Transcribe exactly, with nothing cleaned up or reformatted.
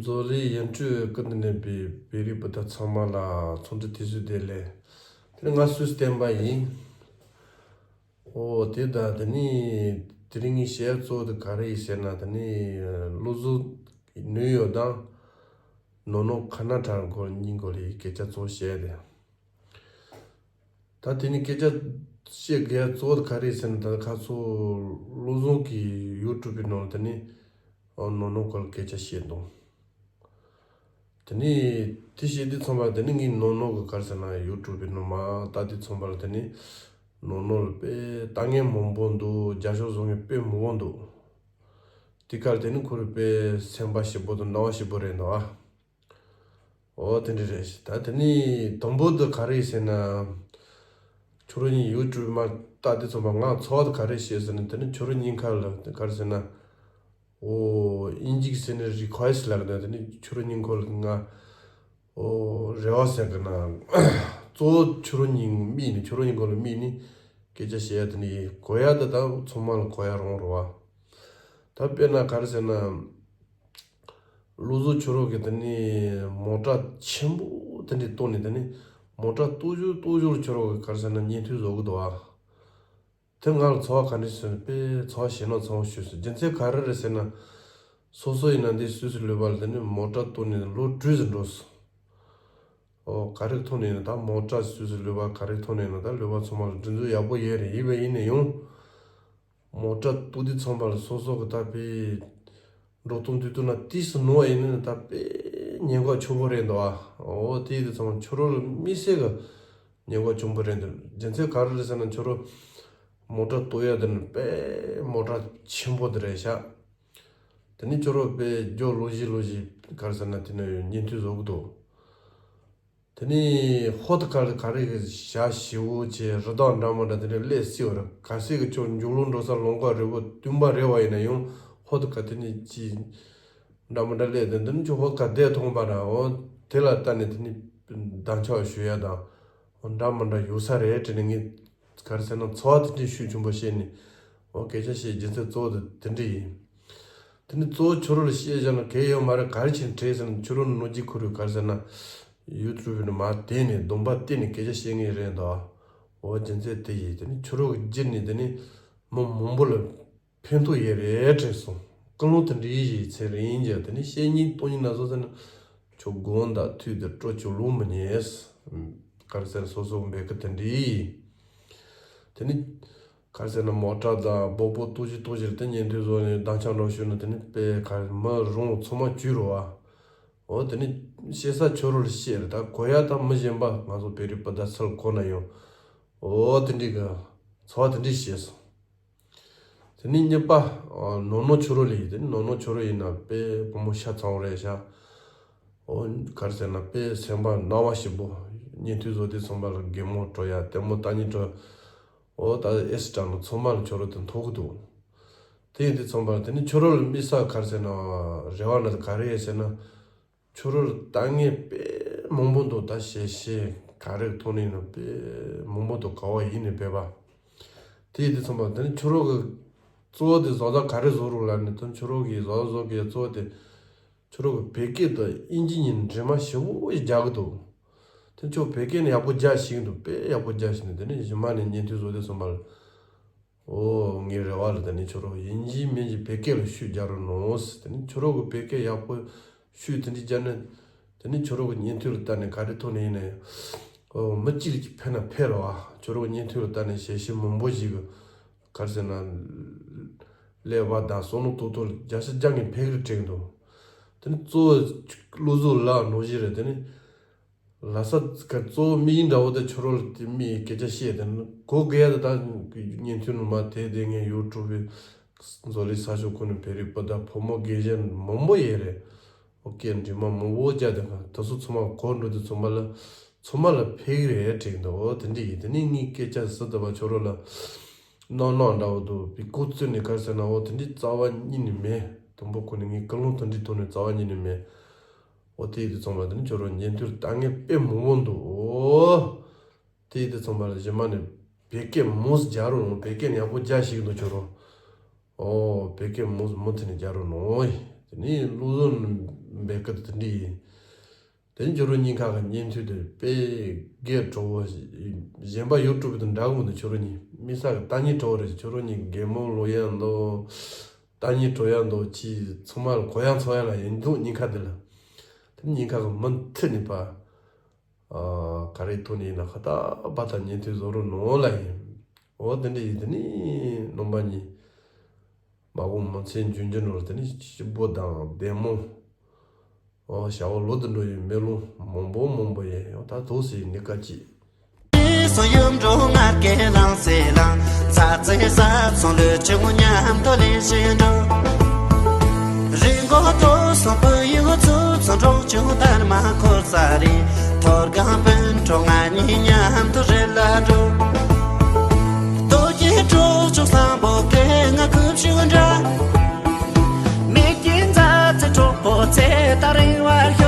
མཛོད་ལས་ཡིན་གྲོས་ཀུན་ཏུ་གནས་པའི་བོད་རིགས་བུ་དང་ཚང་མ་ལ་འཚམས་འདྲི་དུས་ཚོད་བདེ་ལེགས། དེ་ནི་ང་སུས་བསྟན་པ་ཡིན། ཨོ་དེ་ད་དེ་ནི་དེ་རིང་ངའི་བཤད་གཙོ་བོ་དེ་ག་རེ་ཡིན་ཟེར་ན། དེ་ནི་བློ་བཟང་ནིའུ་ཡོག་དང་ནོ་ནོ་ཁ་ན་ཊ་སྐོར་གཉིས་སྐོར་ལ་སྐད་ཆ་གཙོ་བཤད་དེ། ད་དེ་ནི་སྐད་ཆ་བཤད་དགོས་ཡ་གཙོ་བོ་ག་རེ་ཟེར་ན། ད་ཁ་སང་བློ་བཟང་གི་ཡུ་ཊུབ་པའི་ནང་ལ་དེ་ནི་ཨོ་ནོ་ནོ་སྐོར་ལ་སྐད་ཆ་བཤད་འདུག་དེ་ནི་དེ་བཤད་དུས་ཙམ་པ་དེ་ནི་ངའི་ནོ་ནོ་གི་ག་རེ་ཟེར་ན་ཡུ་ཊུབ་པའི་ནང་མར་ལྟ་དུས་ཙམ་པ་ལ་དེ་ནི་ནོ་ནོ་ལ་དཔེ་ལྟ་མཁན་མང་པོ་འདུག་རྒྱབ་སྐྱོར་བཟོ་མཁན་དཔེ་མང་པོ་འདུག་དེ་གར་དེ་ནི་ཁོ་རང་དཔེ་སེམས་པ་ཞིབ་པོ་དང་སྣང་བ་ཞིབ་པོ་རེད་འདུག་ཨ། ཨོ་དེ་འདྲ་རེད། ད་དེ་ནི་དང་པོ་དེ་ག་རེ་ཟེར་ན། ཁྱོད་རང་གཉིས་ཡུ་ཊུབ་མར་ལྟ་དུས་ཙམ་པ་ང་ཚོར་བ་དེ་ག་རེ་བཤད་ཟེར་ན། དེ་ནི་ཁྱོད་རང་གཉིས་ཁ་ལ་ག་རེ་ཟེར་ན། ཨོ་དབྱིན་ཇི་གི་ཟེར་ན་རི་ཁུ་ཨེ་སི་ཊི་ལབ་ཀྱི་འདུག་དེ་ནི་ཁྱོད་རང་གཉིས་ཁོ་ལ་ང་ཨོ་རེ་བ་ཟེར་གི་ན། གཙོ་བོ་ཁྱོད་རང་གཉིས་དམིགས་ནས་ཁྱོད་རང་གཉིས་ཁོ་ལ་དམིགས་ནས་སྐད་ཆ་བཤད་ཡ་དེ་ནི་གོ་ཡ་དེ་ད་ཚང་མ་ལ་གོ་ཡ་རང་རེད་བ། ད་དཔེར་ན་ག་རེ་ཟེར་ན། བློ་བཟང་ཁྱོད་རང་གིས་དེ་ནི་མོ་ཊ་ཆེན་པོ་དེ་འདྲ་བཏོན་ནས་དེ་ནི་མོ་ཊ་སྟོང་ཞོར་སྟོང་ཞོར་ཁྱོད་རང་གིས་ག་རེ་ཟེར་ན་བརྙན་ཐུང་བཟོ་གི་འདུག་ཨ། དེ་ང་ལ་ཚོར་བ་ག་འདྲ་ཞིག་བྱུང་ན། དཔེ་ཚོར་བ་ཞེད་སྣང་ཚ་བོ་ཞིག་བྱུང་སོང་། རྒྱུ་མཚན་ག་རེ་རེད་ཟེར་ན། སོ་སོ་ཡིན་ན་འདི་སུད་སི་ལུས་པ་ལ་དེ་ནི་མོ་ཊ་བཏོན་ནས་ལོ་དྲུག་ཙམ་འགྲོ་སོང་། ཨོ་ག་རེ་ཐོག་ནས་ཡིན་ན། ད་མོ་ཊ་སུད་སི་ལུས་པ་ག་རེ་ཐོག་ནས་ཡིན་ན། ད་ལུས་པ་ཚང་མ་ལ་སྒྲིག་འཛུགས་ཡག་པོ་ཡོད་རེད། ཡིན་པ་ཡིན་ན་ཡང་མོ་ཊ་བཏུག་དུས་ཙམ་པ་ལ་སོ་སོ་གི་ད་དཔེ་འགྲོ་སྟངས་འདུག་ན་དུས་སུ་ནོར་བ་ཡིན་ན་ད་དཔེ་ཉེན་ཁ་ཆེན་པོ་རེད་འདུག་ཨ། འོ་དེ་ཡིན་དུས་ཙམ་ཁྱོད་རང་ལ་དམིགས་བསལ་གི་ཉེན་ཁ་ཆེན་པོ་རེད་འདུག་རྒྱུ་མཚན་ག་རེ་རེད་ཟེར་ན། ཁྱོད་རང་མོ་ཊ་བཏུག་ཡ་དེ་ནི་དཔེ་མོ་ཊ་ཆེན་པོ་དེ་རེད་ཤག་དེ་ནི་ཁྱོད་རང་དཔེ་རྒྱུག་ལོག་ཤིག་ལོག་ཤིག་ག་རེ་ཟེར་ན་དེ་ནི་བརྙན་ཐུང་བཟོ་གི་འདུག་དེ་ནས་ཧོ་ཏི་ཁ་ལ་ག་རེ་གི་ཞྭ་ཞེ་བོ་བྱས་རི་དྭགས་འདྲ་མི་འདྲ་དེ་འདྲ་སླེབས་སྲིད་པ་རེད། གལ་སྲིད་གི་ཁྱོད་མཇུག་ལོག་འགྲོ་ས་ལམ་ཁ་རི་བོ་བདུན་པ་རེད་པ་ཡིན་ན་ཡང་ཧོ་ཏི་ཁ་དེ་ནས་ཅི་འདྲ་མི་འདྲ་སླེབས་ཏེ། འདི་ནི་ཁྱོད་ཧོ་ཏི་ཁ་བསྡད་ཐོངས་པ་ར། འོ་དེ་ལ་ལྟ་ནས་དེ་ནས་འདང་ཆགས་ཞུ་ཡ་དང་འོ་འདྲ་མི་འདྲ་ཡོད་ས་རེད་དྲན་ནས། ངས་ག་རེ་ཟེར་ན་ཚོར་བ་དེ་འདྲའི་ཤུགས་ཆེན་པོ་བཤད་ནས་འོ་སྐད་ཆ་བཤད་རྒྱུ་མཚན་གཙོ་བོ་དེ་དེ་འདྲ་ཡིན། དེ་ནི་གཙོ་བོ་ཁྱོད་རང་ལ་བཤད་བཞག་ན་གལ་ཡོད་མ་རེད། ག་རེ་བྱས་ནས་དྲན་ཟེར་ན། ཁྱོད་རང་ནོར་གྱི་ཁུར་ཡོད་ག་རེ་ཟེར་ན། ཡུ་ཊུབ་ནས་མར་དེད་ནས་གདོང་པ་བལྟས་ནས་སྐད་ཆ་བཤད་ངེས་རེད་འདུག་འོ་རྒྱུ་མཚན་དེ་ཡིན། དེ་ནི་ཁྱོད་རང་གི་རྒྱུད་ནས་དེ་ནི་མི་མང་པོ་ལ་ཕན་ཐོགས་ཡོད་རེད་དྲན་སོང་། ཀུན་སློང་དེ་འདྲ་ཡིན་ཟེར་ཡིན་ཀྱང་། དེ་ནི་བཤད་ཉིན་སྟོང་ཉིན་ན་སོང་ཟེར་ན་ཁྱོད་དགོངས་དག་ཐུགས་དེ་སྤྲོ་ཁྱོད་ལོང་མི་ཉན། ག་རེ་ཟེར་ན་སོ་སོ་འབད་གི་དེ་འདྲ་ཡིན། དེ་ནི་ག་རེ་ཟེར་ན་མོ་ཊ་དང་སྦག་སྦག་ཏོག་ཙི་ཏོག་ཙི་དེ་ཉན་དུས་བཟོ་ནས་འདང་ཆགས་འགྲོ་ཞུ་ན་དེ་ནི་དཔེ་ག་རེ་མི་རུང་ཚང་མ་བཅུག་རོགས་ཨ། འོ་དེ་ནི་བཤད་ས་ཁྱོད་རང་ལ་བཤད་རེད། ད་གོ་ཡ་ད་མི་གཞན་པ་ང་ཚོ་བོད་རིགས་བུ་ད་ཚུར་གོ་ན་ཡང་འོ་དེ་འདྲའི་གི་ཚོར་བ་དེ་འདྲའི་བཤད་སོང་། དེ་ནི་གཉིས་པ་ནོ་ནོ་ཁྱོད་རང་ལ་ཡིན། དེ་ནི་ནོ་ནོ་ཁྱོད་རང་ཡིན་ན་དཔེ་བུ་མོ་ཤ་ཚ་བོ་རེད་ཤག་འོ་ག་རེ་ཟེར་ན་དཔེ་སེམས་པ་སྣང་བ་ཞིབ་པོ། བརྙན་ཐུང་བཟོ་དུས་ཙམ་པ་ལ་གད་མོ་བྲོ་ཡ་ལྟད་མོ་ལྟ་སྙིང་བྲོ། འོ་ད་ཨེ་སི་ཀྲ་ནི་ཚང་མ་ལ་ཁྱོད་རང་དེ་མཐོང་གི་འདུག་དེ་ཡིན་དུས་ཙམ་པ་ལ་དེ་ནི་ཁྱོད་རང་ལ་དམིགས་བསལ་ག་རེ་ཟེར་ན་རེ་བ་ན་ག་རེ་ཡོད་ཟེར་ན། ཁྱོད་རང་ལ་ལྟ་མཁན་དཔེ་མང་པོ་འདུག་ད་ཞལ་བཞེས་ག་རེ་གི་ཐོག་ནས་ཡིན་ན་དཔེ་མང་པོ་འདུག་ག་བ་ཡིན་ནས་བས་པ། དེ་ཡིན་དུས་ཙམ་པ་དེ་ནི་ཁྱོད་རང་གི་གཙོ་བོ་དེ་བཟོ་ལྟ་ག་རེ་བཟོ་རུག་ལབ་ནས། དེ་ཁྱོད་རང་གིས་བཟོ་ལྟ་བཟོ་གི་གཙོ་བོ་དེ་ཁྱོད་རང་གི་བོད་སྐད་དང་དབྱིན་ཇི་གཉིས་འདྲེས་མ་ཞེ་པོ་ཞིག་རྒྱག་གི་འདུག་དེ་ཁྱོད་བོད་སྐད་ནི་ཡག་པོ་རྒྱག་ཤེས་ཀྱི་འདུག་དཔེ་ཡག་པོ་རྒྱག་ཤེས་ནས། དེ་ནི་གཞི་མ་ནས་བརྙན་ཐུང་བཟོ་དུས་ཙམ་པ་ལ། ཨོ་ངའི་རེ་བ་ལ་དེ་ནི་ཁྱོད་རང་དབྱིན་ཇི་མིན་གྱི་བོད་སྐད་ལ་ཤུགས་རྒྱག་རོགས་གནང་ཟེར། དེ་ནི་ཁྱོད་རང་གི་བོད་སྐད་ཡག་པོ་ཤུགས་དེ་འདྲ་རྒྱག་ན། དེ་ནི་ཁྱོད་རང་གི་བརྙན་ཐུང་ལ་ལྟ་ནས་ག་རེ་ཐོག་ནས་ཡིན་ན་ཡང་། ཨོ་མི་གཅིག་ལ་གཅིག་ཕན་ན་ཕན་རེད་བ། ཁྱོད་རང་གི་བརྙན་ཐུང་ལ་ལྟ་ནས་ཞལ་བཞེས་མང་པོ་ཞིག་གི་ག་རེ་ཟེར་ན་ཀླད་པ་དང་བསམ་བློ་ཏོག་ཏོག་རྒྱ་ཆེ་རྒྱ་ངན་ཕེག་རེ་དྲན་འདུག་དེ་ནི་གཙོ་བོ་བློ་བཟང་ལགས་ནོར་གྱི་རེད། དེ་ནི། ལྷ་ས་ག་གཙོ་བོ་དམིགས་ཡུལ་འདྲ་བོ་དེ་ཁྱོད་རང་ལ་དེ་མིའི་སྐད་ཆ་བཤད་དེ་ནི་གོ་དགོས་ཡ་དེ། ད་བརྙན་ཐུང་ནང་མར་དེ་དེ་ངས་ཡུ་ཊུབ་པའི་མཛོད་ལས་ས་ཕྱོགས་ཁོ་ནས་བོད་རིགས་བུ་དང་བུ་མོ་རྒན་གཞོན་མང་པོ་ཡོད་རེད། ཨོ་སྐད་འདྲེས་མ་མང་པོ་རྒྱག་དེ་ག་དེ་ཚོ་ཚང་མ་གོ་འགྲོ་དུས་ཚང་མ་ལ་ཚང་མ་ལ་ཕེག་རེད་དྲན་འདུག་འོ་དེ་འདྲ་ཡིན། དེ་ནི་ངའི་སྐད་ཆ་ཟི་ལྟ་བ་ཁྱོད་རང་ལ་གནང་གནང་འདྲ་བོ་འདུག་པའི་ཀུ་ཙི་ནས་ག་རེ་ཟེར་ན། འོ་དེ་འདྲའི་རྩ་བ་ཉིད་ནས་མེད། དང་པོ་ཁོ་ནས་ངའི་ཀུན་སློང་དེ་འདྲའི་ཐོག་ནས་རྩ་བ་ཉིད་ནས་མེད། འོ་དེ་ཡིན་དུས་ཙམ་པ་དེ་ནི་ཁྱོད་རང་བརྙན་ཐུང་ལྟ་མཁན་དཔེ་མང་པོ་འདུག་འོ་དེ་ཡིན་དུས་ཙམ་པ་ལ་གཞི་མ་ནས་བོད་སྐད་མོས་རྒྱག་རོགས་གནང་། བོད་སྐད་ནས་ཡག་པོ་རྒྱག་ཤེས་ཀྱི་འདུག་ཁྱོད་རང་། འོ་བོད་སྐད་མོས་མུ་མཐུད་ནས་རྒྱག་རོགས་གནང་། དེ་ནས་བློ་བཟང་འབད་གི་དེ་འདྲ་ཡིན། དེ་ནས་ཁྱོད་རང་གཉིས་ཁ་གི་བརྙན་ཐུང་དེ་དཔེ་དགའ་སྤྲོ་བོ་ཞིག་གཞན་པ་ཡུ་ཊུབ་དང་འདྲ་གི་མི་འདུག་ཁྱོད་རང་གཉིས་མི་ས་གི་ལྟ་སྙིང་བྲོ་བ་རེད། ཁྱོད་རང་གཉིས་གད་མོ་ལོག་ཡ་འདུག་ལྟ་སྙིང་བྲོ་ཡ་འདུག་ཅིག་ཚང་མ་ལ་གོ་ཡ་འཚོ་ཡ་ལ་ཡིན་འདུག་གཉིས་ཁ་དེ་ལ། དེ་གཉིས་ཁ་གི་མུ་མཐུད་ནས་ཕར། ཨ། ག་རེ་ཐོག་ནས་ཡིན་ན་ཁ་ཏ་བ་ད་ཉན་ཐོས་བཟོ་རོགས་གནང་ལ་ཡིན། འོ་དེ་འདྲ་ཡིན། དེ་ནས་རྣམ་པ་གཉིས་མ་གོ་མི་ཚེ་འཇོན་འཇོན་ནོར་དེ་ནས་སྐྱིད་པོ་དང་བདེ་མོ། འོ་ཞག་པོ་ལོ་དུ་འགྲོ་ཡི་མེ་ལོང་མང་པོ་མང་པོ་ཡིན། འོ་ད་དུས་སུ་ཡིན་ནི་སྐད་ཅིག་སོ་ཡུམ་འགྲོ་ངར་སྐད་ལང་སེ་ལང་། ཚ་ཚེ་ས་ཚོང་ལུས་ཆུང་མཉམ་དུ་ལེན་བཞིན་འགྲོ། རི་མགོ་ཐོ་སོང་བུ་ཡུ་ཚུ་ཚོ་འགྲོ་ཆུང་དར་མ་འཁོར་ས་རེད། ཐོར་གང་སྤུན་གྲོགས་ང་གཉིས་མཉམ་དུ་རི་ལ་འགྲོ། ལྟོ་སྐྱེས་གྲོགས་ཆོག་བསམ་པོ་སྐད་ང་ཁུབ་ཤུ་འདྲ། མིག་གི་མཛའ་བརྩེ་གྲོགས་པོ་ཚེ་ད་རིང་བར་